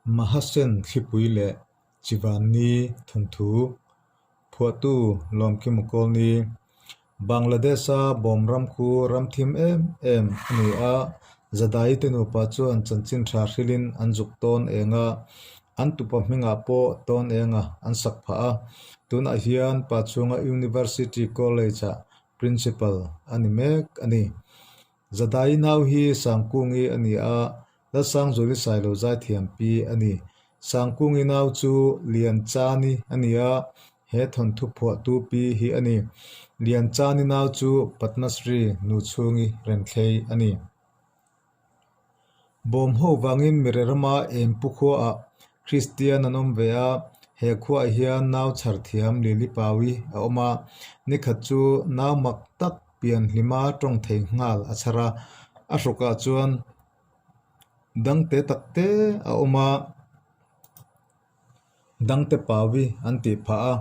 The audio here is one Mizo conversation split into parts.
Mahasen Thlipui leh Chivanni thawnthu phuahtu Lawmkima Kawlni, Bangladesh-a bawm ram khu ram thim em em a ni a, Zadai te nupa chuan chanchin tha hrilhin an zuk tawn eng a, an tupa hmingah pawh tawn enga an sak phah a, tunah hian Pachhunga University College-ah Principal a ni mek a ni. Zadai nau hi Sangkungi a ni a, Lalsangzuali Sailo zaithiam pi a ni. Sangkungi nau chu Lianchani a ni a, he thawnthu phuahtu pi hi a ni. Lianchani nau chu Padmasri Nuchhungi Renthlei a ni. Bawm ho vangin Mire rama Empu khuaah Kristian an awm ve a, he khuaah hian nau chhar thiam Lili Paui a awm a. Nikhat chu nau mak tak pian hlima tawng thei nghal a chhar a, a hrukah chuan dangte takte a awm a. Dangte Paui an tih phah a,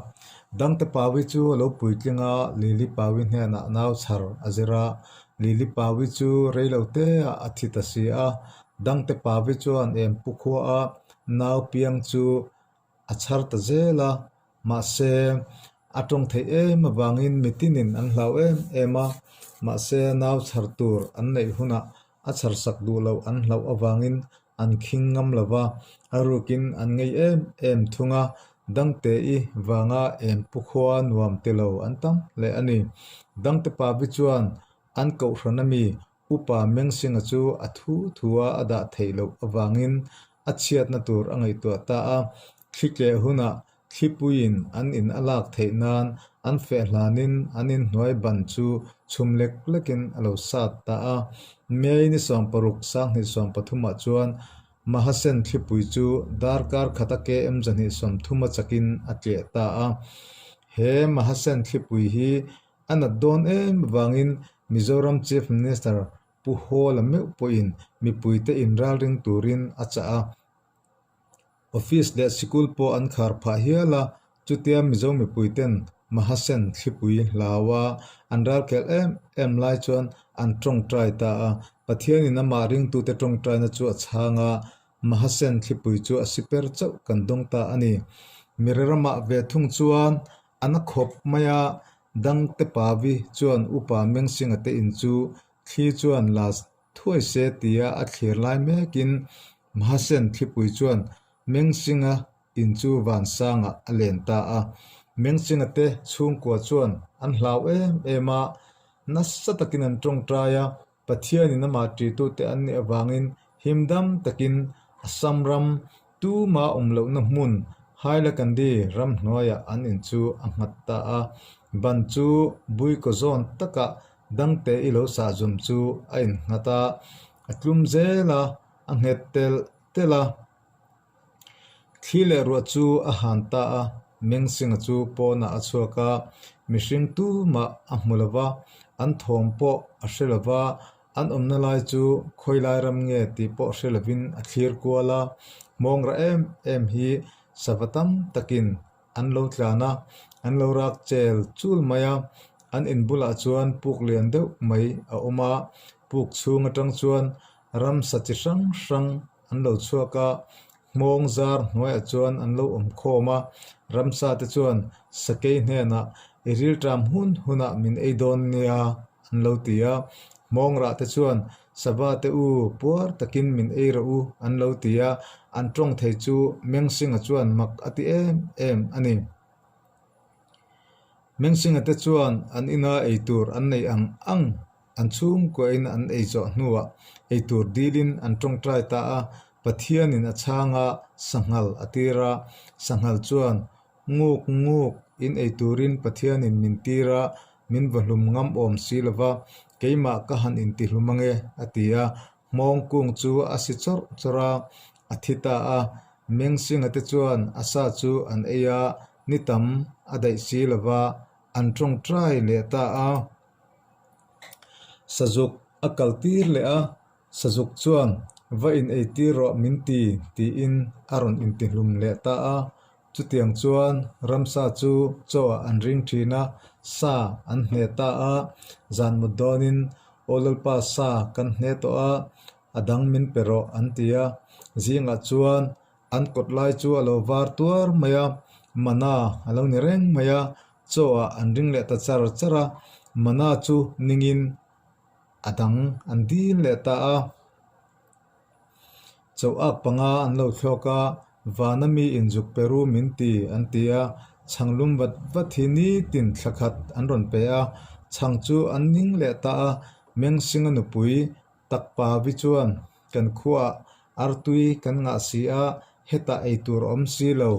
Dangte Paui chu a lo puitling a, Lili Paui hnenah nau chhar a zir a, Lili Paui chu rei lo te ah a thi ta si a, Dangte Paui chuan Empu khua a nau piang chu a chhar ta zel a, mahse a tawng theih em avangin mitinin an hlau em em a, mahse nau chhar tur an neih hunah A chhar sak duh loh an hlauh avangin an khing ngam lo va, a rukin an ngei em em thung a, Dangte-i vanga em pu khua nuam ti lo an tam hle a ni. Dangte Pavi chuan an kohhran ami Upa Mengsinga chu a thu thu a a dah theih loh avangin a chhiatna tur a ngaihtuah ta a, thli tleh hunah Thlipuiin an in a lak theih nan an feh hlanin an inhnuai ban chu chhum lek lekin a lo sat ta a. May ni 16 2013 ah chuan Mahasen thlipui chu darkar khata KM 230 a chakin a tleh ta a. He Mahasen thlipui hi a nat dawn em avangin Mizoram Chief Minister Pu Hawla meuh pawhin mipuite inralring turin a chah a. Office leh sikul pawh an khar phah hial a, chutia Mizo mipuiten Mahasen thlipui hlau a, an ralkhelh em em lai chuan an tawngtai ta a. Pathianin amah ringtute tawngtaina chu a chhang a, Mahasen thlipui chu a siper chauh kan dawng ta a ni. Mire ramah ve thung chuan a na khawp mai a, Dangte Pavi chuan Upa Mengsinga te in chu thli chuan la Thuai se tia a thlir lai mekin Mahasen thlipui chuan Mengsinga in chu vansangah a len ta a. Mengsinga te chhungkua chuan an hlau em em a, nasa takin an tawngtai a, Pathianin amah ṭitute an nih avangin himdam takin Assam ram tuma awm lohna hmun Hailakandi ramhnuaiah an in chu a nghat ta a. Ban chu buikaw zawn takah Dangte i lo sah zum chu a innghat a, a tlum zel a, a nghet telh telh a. Thli leh ruah chu a han ta a, Mengsinga chu pawnah a chhuak a, mihring tumah a hmu lo va, an thawm pawh a hre lo va, an awmna lai chu khawilai ram nge tih pawh hre lovin a thlir kual a, hmawngra em em hi sava tam takin An lo tlan a, an lo rak chel chul mai a, an in bulah chuan puk lian deuh mai a awm a, puk chhung atang chuan ramsa chi hrang hrang an lo chhuak a, hmawng zar hnuaiah chuan an lo awm khawm a, ramsa te chuan sakei hnenah i rilṭam hun hunah min ei dawn nia an lo ti a, hmawng rah te chuan Sava te u, puar takin min ei rawh u, an lo ti a, an tawng thei chu Mengsinga chuan mak a ti em em a ni. Mengsinga te chuan an ina ei tur an nei ang ang, an chhungkuahin an ei zawh hnuah ei tur dilin an tawngtai ta a, Pathianin a chhang a, sanghal a tir a, sanghal chuan Nguk nguk in ei turin Pathianin min tir a, min va hlum ngam awm si lo va, keimah ka han intihlum ange, a ti a. Hmawng kung chu a si chawrh chawrh a, a thi ta a. Mengsinga te chuan a sa chu an ei a, ni tam a daih si lo va, an tawngtai leh ta a. Sazuk a kal tir leh a, Sazuk chuan, Va in ei tir rawh min ti, tiin a rawn intihlum leh ta a. Chutiang chuan ramsa chu chaw ah an ring thin a, sa an hne ta a. Zan mut dawnin, Aw Lalpa sa kan hne tawh a, a dang min pe rawh an ti a. Zingah chuan. An kawt lai chu a lo var tuar mai a, mana a lo ni reng mai a, chaw ah an ring leh ta char char a, mana chu ningin a dang an dil leh ta a. Chaw ak panga an lo thlawk a, vana mi in zuk pe ru min ti an ti a, chhang lum vat vat hi nitin thla khat an rawn pe a, chhang chu an ning leh ta a, Mengsinga nupui Takpavi chuan kan khuaah artui kan ngah si a, hetah ei tur a awm si lo,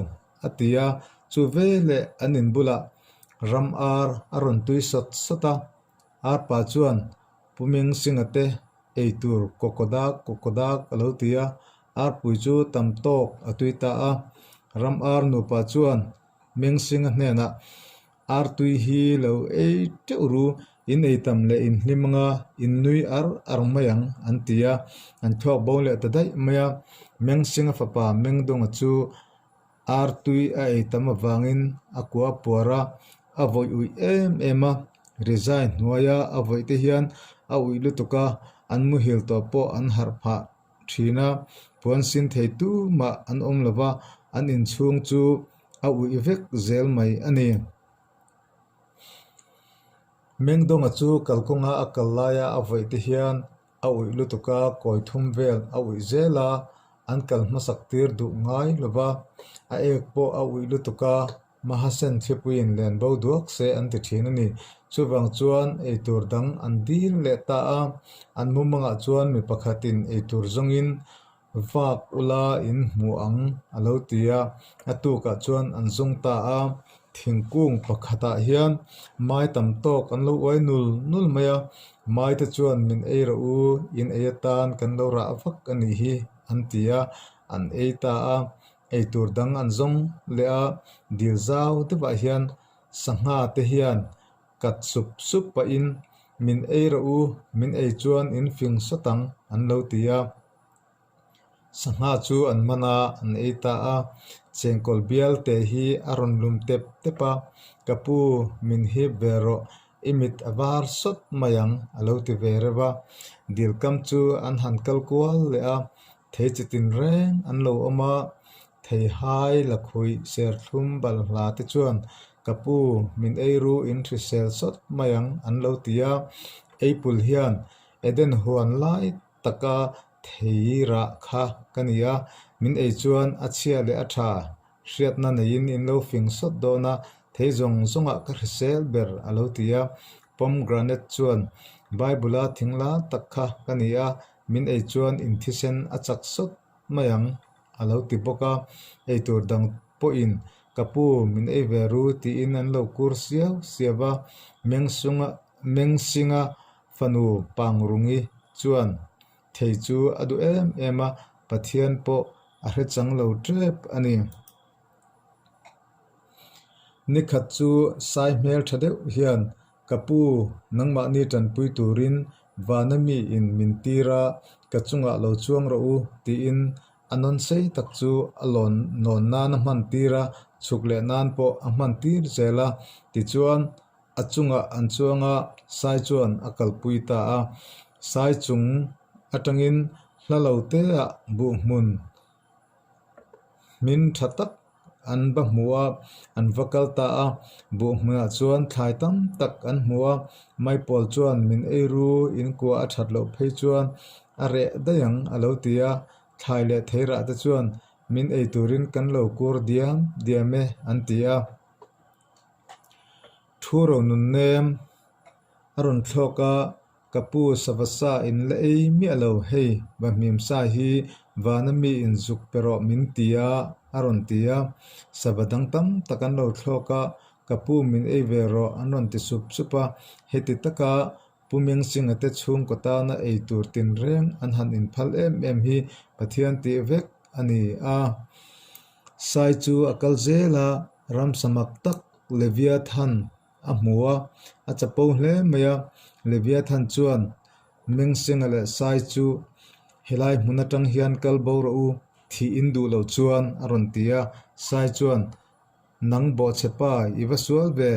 a ti a. Chu veleh an in bulah ram ar a rawn tui sawt sawt a. Arpa chuan Pu Mengsinga te ei tur kawkawdak kawkawdak a lo ti a, arpui chu tam tawk a tui ta a. Ram ar nupa chuan Mengsinga hnenah Artui hi lo ei teuh ru, in ei tam leh in hlim anga in nui ar ar mai ang an ti a, an thluak bo leh ta daih mai a. Mengsinga fapa Mengdawnga chu artui a ei tam avangin a kua puar a, a vawih uih em em a, rizai hnuaia a vawih te hian a uih lutuk a, an muhil tawh pawh an harh phah thin a, puan sin thei tumah an awm lo va, an inchhung chu a uih vek zel mai a ni. Mengdawnga chu kalkawnga a kal laia a vawih te hian a uih lutuk a, kawi thum vel a uih zel a, an kal hmasak tir duh ngai lo va, a ek pawh a uih lutuk a, Mahasen thlipuiin len bo duak se an ti thin a ni. Chuvang chuan eitur dang an dil leh ta a, an mumangah chuan mi pakhatin eitur zawngin vak ula in hmu ang a lo ti a, a tukah chuan an zawng ta a, thingkung pakhatah hian mai tam tawk an lo uai nul nul mai a, mai te chuan min ei rawh u, in ei atan kan lo rah vak a nih hi an ti a, an ei ta a. Eitur dang an zawng leh a, dil zau deuhah hian sangha te hian kat sup sup pahin min ei rawh u, min ei chuan in fing sawt ang an lo ti a. Sangha chu an man a, an ei ta a, chengkawl bial te hi a rawn lum tep tep a, ka pu min hip ve rawh, i mit a var sawt mai ang a lo ti ve reuh a. Dil kam chu an han kal kual leh a, Thei chi tin reng an lo awm a, theihai, lakhuih, serthlum, balhla te chuan ka pu min ei ru in hrisel sawt mai ang an lo ti a, Apple hian Eden huan lai taka thei rah kha ka ni a, min ei chuan a chhia leh a tha hriatna neiin in lo fing sawt dawn a, thei zawng zawngah ka hrisel ber a lo ti a, Pomegranate chuan Bible-a thing la tak kha ka ni a, Min ei chuan in thisen a chak sawt mai ang a lo ti bawk a, eitur dang pawhin ka pu min ei ve ru tiin an lo kur siau siau a, Mengsunga Mengsinga fanu Pangrungi chuan thei chu a duh em em a, Pathian pawh a hre chang lo tep a ni. Nikhat chu sai hmel tha deuh hian Ka pu, nangmahni tanpui turin vana mi in min tir a, ka chungah lo chuang rawh u, tiin a nawn sei tak chu a lawn nawn nan a hman tir a, chhuk leh nan pawh a hman tir zel a. Tichuan, a chungah an chuang a, sai chuan a kalpui ta a. Sai chung atangin hla lo teah buhhmun Hmin tha tak an va hmu a, an va kal ta a, buh hmunah chuan thlai tam tak an hmu a, maipawl chuan min ei ru in kua a that loh phei chuan a reh daih ang a lo ti a, thlai leh theirah te chuan min ei turin kan lo kur diam diam e an ti a. Thu ro nun nem a rawn thlawk a. Ka pu sava sa in la ei miah lo, hei Bahmim sa hi vana mi in zuk pe rawh min ti a, a rawn ti a. Sava dang tam tak an lo thlawk a, ka pu min ei ve rawh an rawn ti sup sup a. Heti taka Pu Mengsinga te chhungkaw tana ei tur tinreng an han inphal em em hi Pathian tih vek a ni a. Sai chu a kal zel a, ramsa mak tak Leviathan a hmu a, a chapo hle mai a. Leviathan chuan Mengsenga leh Sai chu helai hmun atang hian kal bo rawh u, thih in duh loh chuan a rawn ti a. Sai chuan, Nang bawhchhe pa, i va sual ve.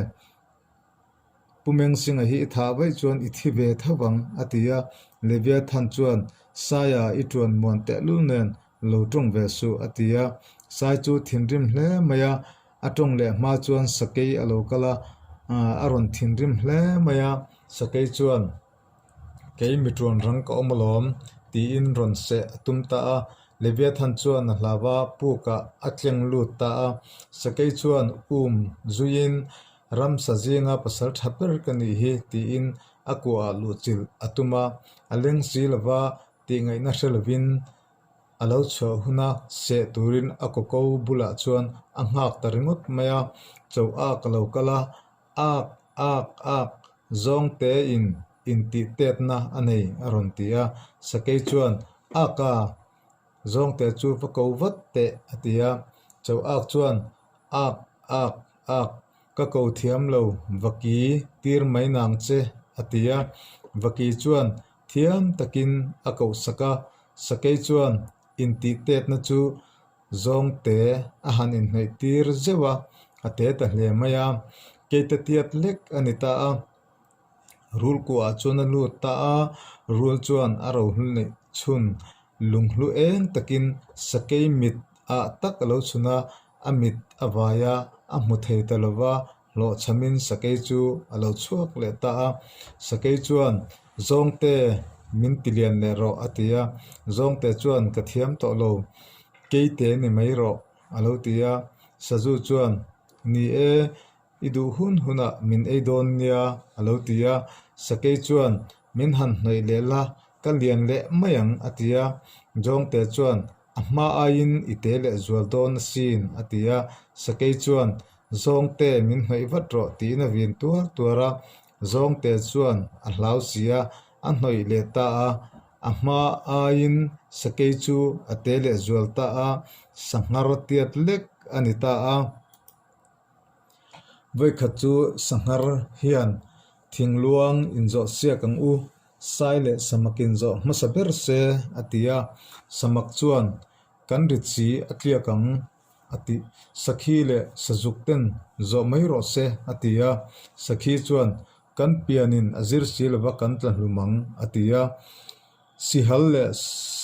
Pu Mengsenga hi i thah vaih chuan i thi ve tho vang, a ti a. Leviathan chuan, Saia i tuan muan tehlul nen. Lo tawng ve suh, a ti a. Sai chu thinrim hle mai a, a tawng leh hma chuan sakei a lo kal a, a rawn thinrim hle mai a. Sakei chuan, Kei mi tuan rang ka awm alawm, tiin rawn seh a tum ta a. Leviathan chuan a hlau a, pukah a tleng lut ta a. Sakei chuan um zuiin, Ramsa zinga pasal tha ber ka nih hi, tiin a kuahah luhchilh a tum a. A leng si lova, tih ngaihna hre lovin a lo chhuah huna seh turin a kawko bulah chuan a nghak ta ringawt mai a, Cho ak a lo kal a, ak, ak, ak, zawng tein intih tetna a nei a rawn ti a, Sakei chuan ak a, zawngte chu va ko vat teh a ti a, Cho ak chuan ak, ak, ak, Ka ko thiam lo, Vaki tir mai nang che, a ti a. Vaki chuan thiam takin a koh sak a. Sakei chuan intihtetna chu zawngte a han inhnaih tir zeuh a, a te ta hle mai a. Keite tiat lek a ni ta a. Rul kuah chuan a lut ta a, rul chuan a rohlu neih chhun lunghlu eng takin sakei mit ah tak a lo chhun a, a mit a vai a, a hmu thei ta lo va, hlawhchhamin sakei chu a lo chhuak leh ta a. Sakei chuan, Zawngte, min ti lian leh rawh, a ti a. Zawngte chuan, Ka thiam tawh lo, keite ni mai rawh, a lo ti a. Sazu chuan, Ni e, I duh hun hunah min ei dawn nia, a lo ti a. Sakei chuan, Min han hnawih leh la, ka lian leh mai ang, a ti a. Zawngte chuan, A hma aiin i te leh zual dawn asin, a ti a. Sakei chuan, Zawngte, min hnawih vat rawh, tiin a vin tuar tuar a. Zawngte chuan a hlau si a, a hnawih leh ta a. A hma aiin sakei chu a te leh zual ta a, sanghar tiat lek a ni ta a. Vawikhat chu sanghar hian thingluang inzawh siak ang u, sai leh samak inzawh hmasa ber se a ti a. Samak chuan kan rit si a tliak ang a ti. Sakhi leh sazuk ten zawh mai rawh se a ti a. Sakhi chuan kan pianin a zir si lova kan tla hlum ang a ti a. Sihal leh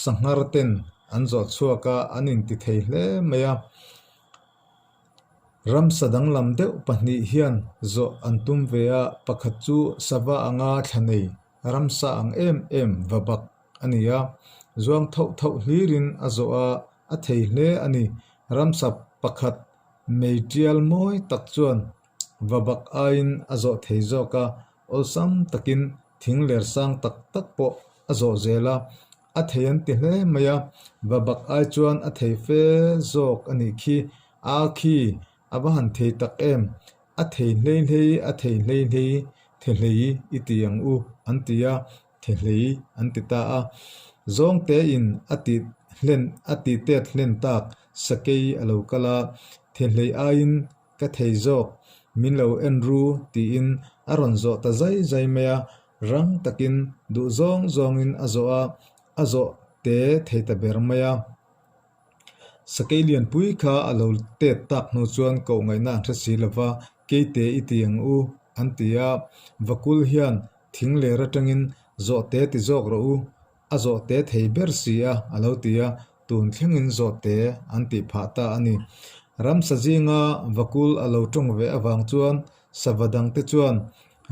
sanghar ten an zawh chhuak a, an inti thei hle mai a. Ramsa danglam deuh pahnih hian zawh an tum ve a, pakhat chu sava anga thla nei ramsa ang em em va bak a ni a, zuang thauh thauh hlirin a zawh a, a thei hle a ni. Ramsa pakhat mei tial mawi tak chuan va bak aiin a zawh thei zawk a, awlsam takin thing ler sang tak tak pawh a zawh zel a, A thei an ti hle mai a, va bak ai chuan a thei fe zawk a nih khi. A khi a va han thei tak em? A thei hlei hlei, a thei hlei hlei, the hlei i ti ang u an ti a, the hlei an ti ta a. Zawngte in a ti hlen a ti tet hlen tak sakei a lo kal a, the hlei aiin Ka thei zawk, min lo en ru tiin a rawn zawh ta zai zai mai a, rang takin duh zawng zawngin a zawh a, a zawh te thei ta ber mai a. Sakei lianpui kha a lo tet tak hnu chuan koh ngaihna an hre si lo va, Keite i ti ang u an ti a, Vakul hian thing ler atangin zawh te ti zawk rawh u A zawhte thei ber si a, a lo ti a, tun thlengin zawhte an tih phah ta a ni. Ramsa zinga vakul a lo tawng ve avang chuan sava dangte chuan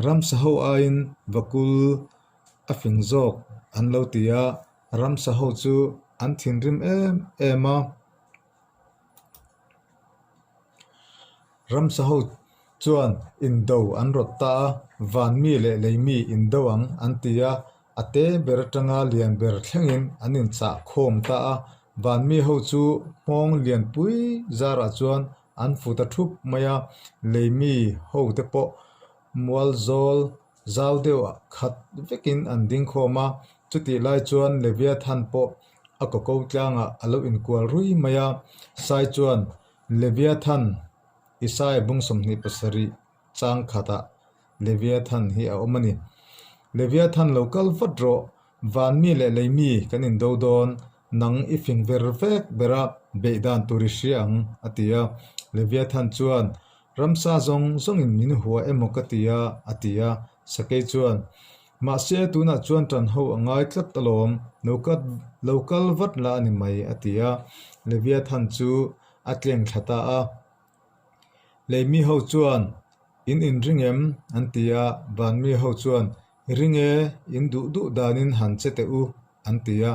ramsa ho aiin vakul a fing zawk an lo ti a, ramsa ho chu an thinrim em em a. Ramsa ho chuan indo an rawt ta a, van mi leh lei mi indo ang an ti a, a te ber atanga lian ber thlengin an inchah khawm ta a, van mi ho chu hmawng lianpui zarah chuan an fu ta thup mai a, lei mi ho te pawh mual zawl zau deuh ah khat vekin an ding khawm a, chutih lai chuan Leviathan pawh a kawko tlangah a lo inkual rui mai a, Sai chuan Leviathan Isaiah bung 27 chang khatah Leviathan hi a awm a ni. Leviathan lo kal vat rawh, van mi leh lei mi kan indo dawn, nang i fing ver vek ber a, beih dan tur i hria ang, a ti a. Leviathan chuan, Ramsa zawng zawngin min hua emaw ka ti a, a ti a. Sakei chuan. Mahse, tunah chuan ṭan ho a ngai tlat alawm, lo kat lo kal vat la a ni mai, a ti a. Leviathan chu a tleng thla ta a. Leimi ho chuan, In inring em? an ti a. Vanmi ho chuan, Ring e, in duh duh danin han che teh u, an ti a.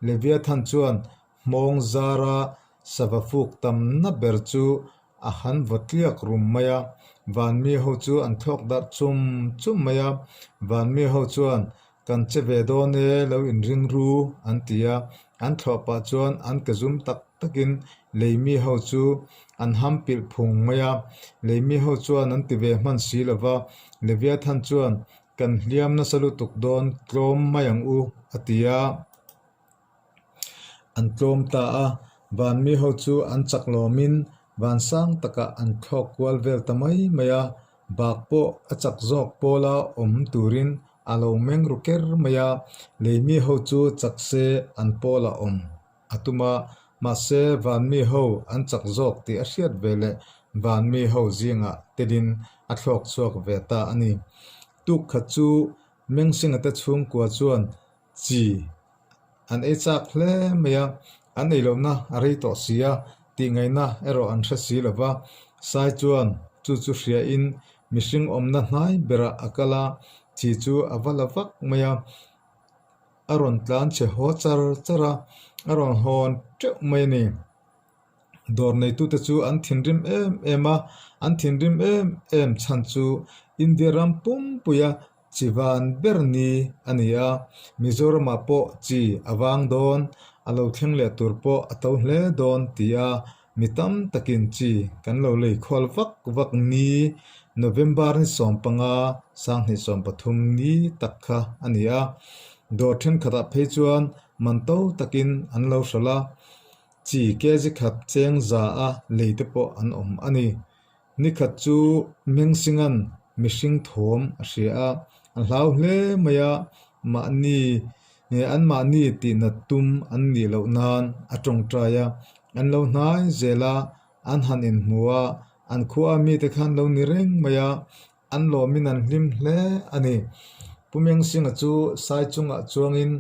Leviathan chuan hmawng zara sava fuk tamna ber chu a han vaw tliak rum mai a, Vanmi ho chu an thlawk darh chum chum mai a, Vanmi ho chuan kan che ve dawn e lo inring ru an ti a, an thlawh pah chuan an ke zum tak takin leimi ho chu an ham pilh phung mai a, leimi ho chuan an ti ve hman si lo va, Leviathan chuan kan hliam nasa lutuk dawn tlawm mai ang u a ti a. An tlawm ta a, vanmi ho chu an chak lawmin van sang takah an thlawk kual vel ta mai mai a, bak pawh a chak zawk pawla awm turin a lo meng ru ker mai a, leimi ho chu chak se an pawla awm a tum a, mahse vanmi ho an chak zawk tih a hriat ve leh vanmi ho zingah telin a thlawk chhuak ve ta a ni. Tuk khat chu Mengsinga te chhungkua chuan Chi an ei chak hle mai a, an ei lohna a rei tawh si a, tih ngaihna erawh an hre si lo va. Sai chuan chu chu hriain mihring awmna hnai berah a kal a, chi chu a va la vak mai a, a rawn tlan chhe haw char char a, a rawn hawn teuh mai a ni. Dawr neitute chu an thinrim em em a, an thinrim em em chhan chu India ram pumpuia Chi van ber ni a ni a, Mizoramah pawh chi a vang dawn, a lo thleng leh tur pawh a to hle dawn ti a, mi tam takin chi kan lo lei khual vak vak ni, November ni 15, 2013 ni tak kha a ni a. Dawr thenkhatah phei chuan man to takin an lo hralh a, chi kg khat cheng za a lei te pawh an awm a ni. Nikhat chu Mengsinga'n mihring thawm a hria a, a hlau hle mai a, mahni anmahni tihnat tum an nih loh nan a tawngtai a, an lo hnai zel a, an han inhmu a, an khua mite khan lo ni reng mai a, an lawmin an hlim hle a ni. Pu Mengsinga chu sai chungah chuangin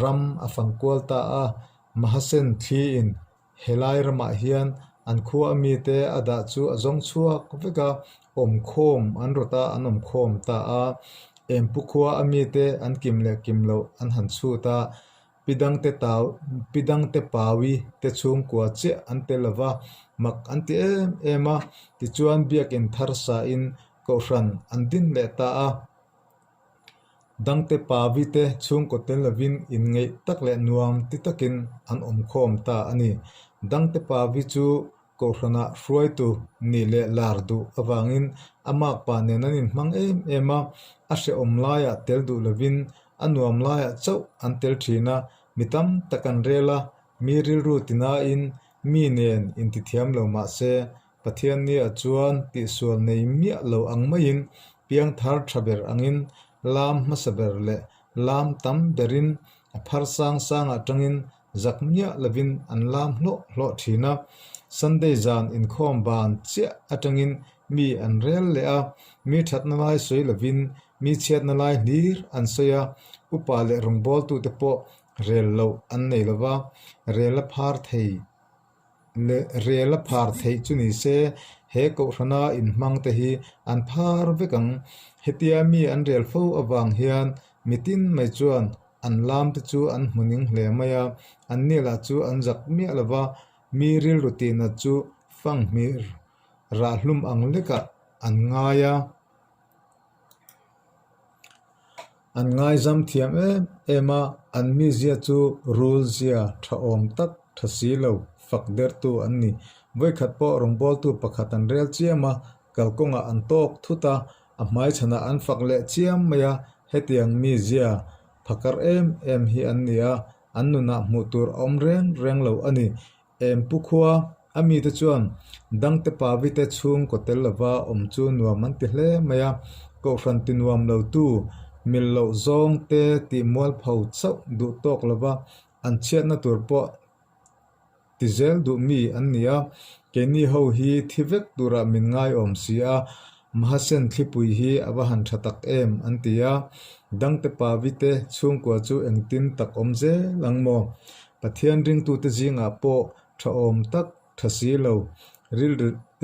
ram a fang kual ta a, Mahasen thliin Helai ramah hian an khua a mite a dah chu a zawng chhuak vek a, awmkhawm an rawt a, an awmkhawm ta a. Empu khua a mite an kim leh kim loh an han chhut a, Pi Dangte Tau, Pi Dangte Paui te chhungkua chiah an tel lo va, mak an ti em em a, tichuan biakin thar sain kohhran an din leh ta a. Dangte Pavi te chhungkaw tel lovin inngeih tak leh nuam ti takin an awm khawm ta a ni. Dangte Pavi chu Kohhranah hruaitu nih leh lar duh avangin a makpa nen an inhmang em em a, a hrehawm laiah tel duh lovin a nuam laiah chauh an tel thin a, mi tam tak an rel a, mi rilru tinain mi nen intithiam lo mah se Pathian nia chuan tihsual nei miah lo ang maiin piangthar tha ber angin lam hmasa ber leh lam tam berin a phar sang sang atangin zak miah lovin an lam hlawh hlawh thin a. Sunday zan inkhawm ban chiah atangin mi an rel leh a, mi thatna lai sawi lovin mi chhiatna lai hlir an sawi a, upa leh rawngbawltute pawh rel loh an nei lova, rel a phar thei. Leh rel a phar theih chu ni se, he kohhrana inhmang te hi an phar vek ang. Hetia mi an rel fo avang hian mitin mai chuan an lam te chu an hmu ning hle mai a, an ni lah chu an zak miah lo va, mi rilru tihnat chu fanghmir rah hlum ang lekah an ngai a. An ngaizam thiam em em a, an mizia chu rul zia tha awm tak tha si lo fak dertu an ni. Vawikhat pawh rawngbawltu pakhat an rel chiam a, kalkawngah an tawk thut a, a hmaichhanah an fak leh chiam mai a, hetiang mizia phakar em em hi an ni a, an nunah hmuh tur a awm reng reng lo a ni. Empu khua a mite chuan Dangte Pavite chhungkaw tel lova awm chu nuam an ti hle mai a, Kohhran ti nuam lotu mil loh zawng te tih mualpho chauh duh tawk lova an chhiatna tur pawh ti zel duh mi an ni a, keini ho hi thi vek turah min ngaiawm si a. Mahasen thlipui hi a va han tha tak em an ti a. Dangte Pavi te chhungkua chu engtin tak awm zel ang maw? Pathian ringtute zingah pawh tha awm tak tha si lo.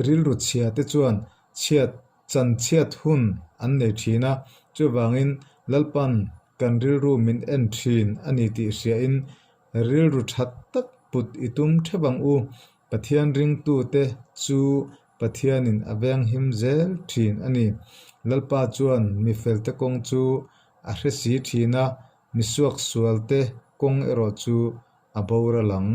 Rilru chhia te chuan chhiat chan chhiat hun an nei thin a, chuvangin Lalpan kan rilru min en thin a ni tih hriain rilru tha tak put i tum theuh ang u. Pathian ringtute chu Pathianin a venghim zel thin a ni. Lalpa chuan mi felte kawng chu a hre si thin a, mi suaksualte kawng erawh chu a boral ang.